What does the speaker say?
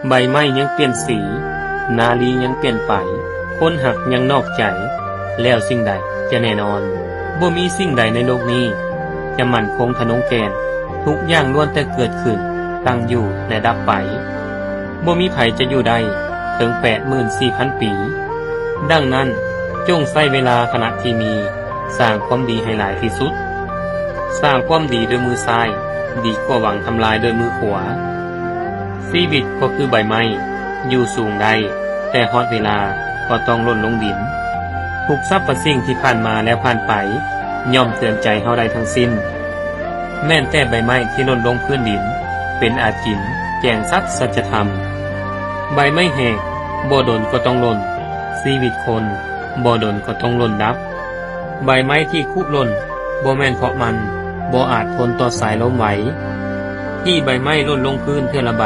ໃບໄມ້ຍັງປ່ຽນສີ, ນາລີຍັງປ່ຽນໄປ, ຄົນຮັກຍັງນອກໃຈ, ແລ້ວສິ່ງໃດຈະແນ່ນອນ? ບໍ່ມີສິ່ງໃດໃນໂລກນີ້ຈະໝັ້ນຄົງທະນົງແກ່ນ, ທຸກຢ່າງລ້ວນແຕ່ເກີດຂຶ້ນ, ຕັ້ງຢູ່ ແລະ ດັບໄປ. ບໍ່ມີໃຜຈະຢູ່ໄດ້ເຖິງແປດໝື່ນສີ່ພັນປີ. ດັ່ງນັ້ນ, ຈົ່ງໃຊ້ເວລາຂະນະທີ່ມີ ສ້າງຄວາມດີໃຫ້ຫຼາຍທີ່ສຸດ. ສ້າງຄວາມດີດ້ວຍມືຊ້າຍ ດີກວ່າຫວັງທຳລາຍດ້ວຍມືຂວາ. ຊີວິດກໍຄືໃບໄມ້, ຢູ່ສູງໄດ້, ແຕ່ຮອດເວລາກໍຕ້ອງຫຼົ່ນລົງດິນ. ທຸກສັບພະສິ່ງທີ່ຜ່ານມາແລ້ວຜ່ານໄປ ຍ່ອມເຕືອນໃຈເຮົາໄດ້ທັງສິ້ນ. ແມ່ນແຕ່ໃບໄມ້ທີ່ຫຼົ່ນລົງພື້ນດິນ ເປັນອາຈິນ ແຈງຊັດສັດຈະທຳ. ໃບໄມ້ແຫ້ງ ບໍ່ດົນກໍຕ້ອງຫຼົ່ນ, ຊີວິດຄົນ ບໍ່ດົນກໍຕ້ອງຫຼົ່ນດັບ. ໃບໄມ້ທີ່ຄຸຫຼົ່ນ ບໍ່ແມ່ນເພາະມັນບໍ່ອາດທົນຕໍ່ສາຍລົມໄຫວ, ທີ່ໃບໄມ້ຫຼົ່ນລົງພື້ນເທື່ອລະໃບ